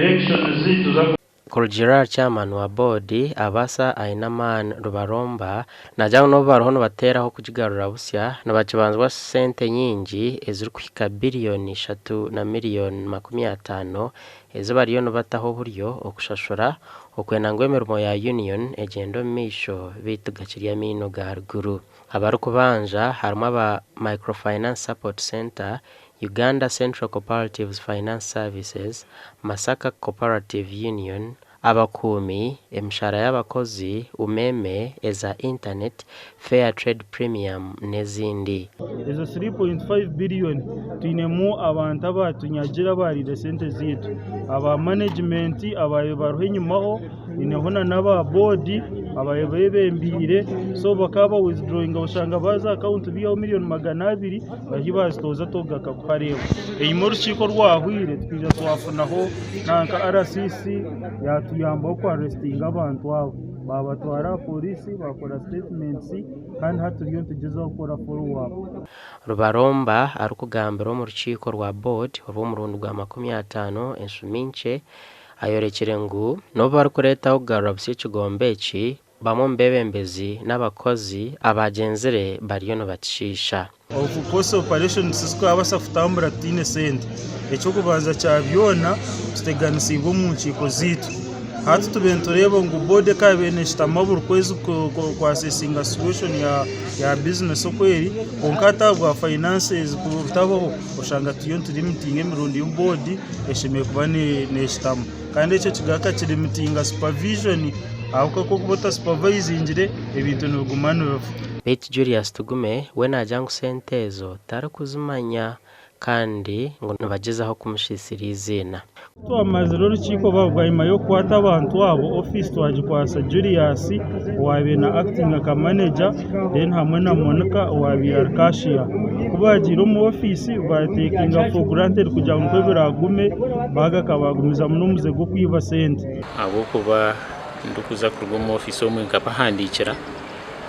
Elections tuza Kurugiirira ahari chairman wa boodi Abasa Ainamaani Rubaromba naagira ngu n'obu bariho nibateeraho kugigarura busya nibakibanzibwa sente nyingi ezirikuhika biriyoni ishatu na miriyoni 50 ezi bariyo nibataho oburyo okushashura okwenda ngu emirimo ya Union egyende omu maisho beitu gakiri amaino ga ruguru. Abarikubanja harimu aba Microfinance Support Centre, Uganda Central Cooperatives Finance Services, Masaka Cooperative Union, abakuumi, emishara y'abakozi, Umeme, eza internet, Fair Trade Premium n'ezindi. Ezo 3.5 billion twinemu abantu abatunyagire abariire sente zaitu, aba management ababaire bariho enyimaho, twineho n'aba board ababaire bebembeire, so bakaba ba withdrawinga oshanga baaza aha account bihaho 200,000,000 bari bazitooza togaruka kuhareeba. Enyima orukiiko rwahwire twija twafunaho nanka RCC yatuyambaho ku arrestinga abantu abo, babatwara aha pooriisi bakora statements kandi hati turiyo nitugyezaho kukora follow up. Rubaromba arikugambira omu rukiiko rwa board orw'omurundi gwa 50 enshumi nkye ayorekire ngu n'obu barikureetaho kugarura busya ekigombe eki, bamwe omu beebembezi n'abakozi abagyenzire bariyo nibakishiisha. Of course operations tizikubaasa kutambura tutaine sente. Eky'okubanza kya byona tuteganisiibwe omu nkiiko zaitu. Hati tube nitureeba ngu board ekaba neshutama buri kwezi ku assessinga situation ya business oku eri, kwonka hati ahabwa finances kutabaho oshanga turiyo nitulimitinga emirundi ei board eshemereire kuba neshutama. Kandi ekyo kigaruka kilimitinga supervision ahabw'okuba ku orikuba otasupervisingire ebintu nibiguma nibifa. Beitu Julius Tugume we naagira ngu sente ezo tarikuzimanya kandi ngu nibagyezaho kumushiisira eiziina. Twamazire orukiiko bwanyima y'okukwata abantu abo, ofiisi twagikwasa Julius owaabaire na actinga nka manager then hamwe na Monica owaabaire ari cashier. Ku baagiire omu ofiisi baatekinga for granted kugira ngu nikwo biraagume, baagaruka baagumizamu n'omuze gw'okwiba sente. Ahabw'okuba ndikuza kuruga omu ofiisi omwe nkabahandiikira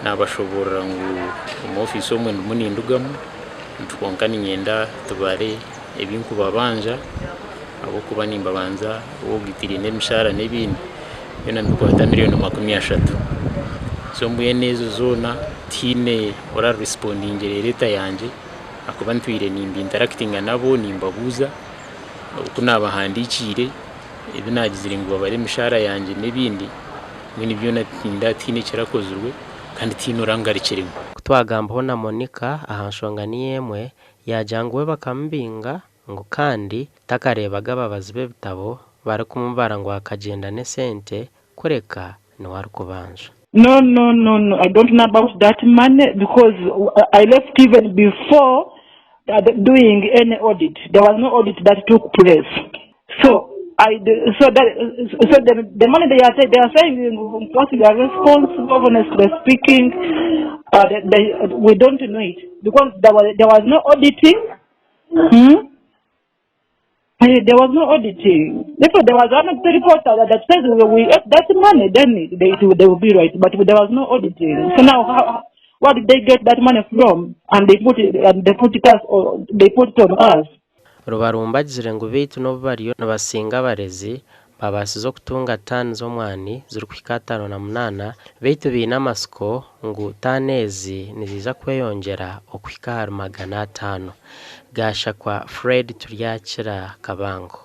naabashoboorora ngu omu ofiisi omwe ndimu nindugamu nti kwonka niinyenda tubare ebi nkubabanja ahabw'okuba nimbabanza oogitiriine emishaara n'ebindi byona nibikwata 30,000,000. So mbwenu ezo zoona tihaine oraresipondingire letter yangye ahakuba ntwire nimbintarakitinga nabo nimbabuuza oku naabahandiikiire ebi naagizire ngu babare emishaara yangye n'ebindi mbwenu byona nindeeba tihaine ekirakozirwe kandi tihaine orangarukiremu. Ku twagambaho na Monica aha nshonga niyo emwe, yaagira ngu we bakamubinga ngu kandi takareebaga ababazi b'ebitabo barikumubara ngu akagyenda n'esente kureka niwe arikubanja. No, no, no, no. I don't know about that money because I left even before doing any audit. There was no audit that took place. So I so that so the money they are saying what they are responsible, honestly speaking, we don't know it because there was no auditing. There was no auditing. If there was an report that says we ate that money, then they will be right. But there was no auditing. So now, where did they get that money from? And they put it us, or they put it on us. Rubarumba agizire ngu beitu n'obu bariyo nibasinga abarezi babaasize okutunga taani z'omwani zirikuhika 58 beitu baine amatsiko ngu taani ezi niziija kweyongyera okuhika ahari 500. Gashakwa Fred Turyakira, Kabango.